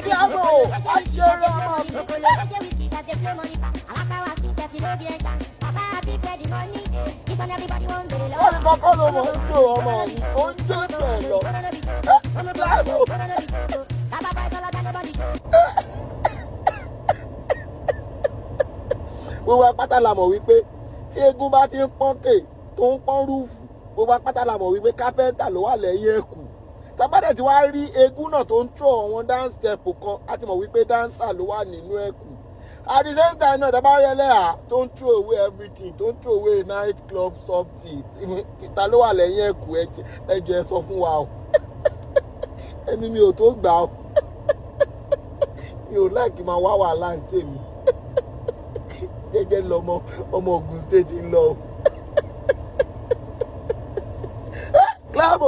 Kíámò aṣèré ọmọ mi. Wọ́n ní kọ́kọ́ ló mọ̀ ń jó ọmọ mi, ó ń jó jù ẹ̀ lọ. Kíámò. Gbogbo apáta la mọ̀ wípé tí eégún bá ti ń pọ́n kè tó ń pọ́n rúùfù, gbogbo apáta la mọ̀ wípé kápẹ́ńtà ló wà lẹ́yìn ẹ̀kú. Tábàdẹ̀ tí wàá rí eégún náà tó ń tró àwọn dance step kan, á ti mọ̀ wípé dancer ló wà nínú ẹ̀kú. At the same time náà, tábà rí ẹlẹ́hà tó ń throw away everything, tó ń throw away night club something, ta ló wà lẹ́yìn ẹ̀kú? Ẹ jọ̀ọ́, ẹ sọ fún wa o. Ẹni mi ò tó gbà o, mi ò like máa wá wàhálà ń tèmi. Jẹ́jẹ́ lọmọ ọmọ Ogun State ń lọ o. Kíláàbò.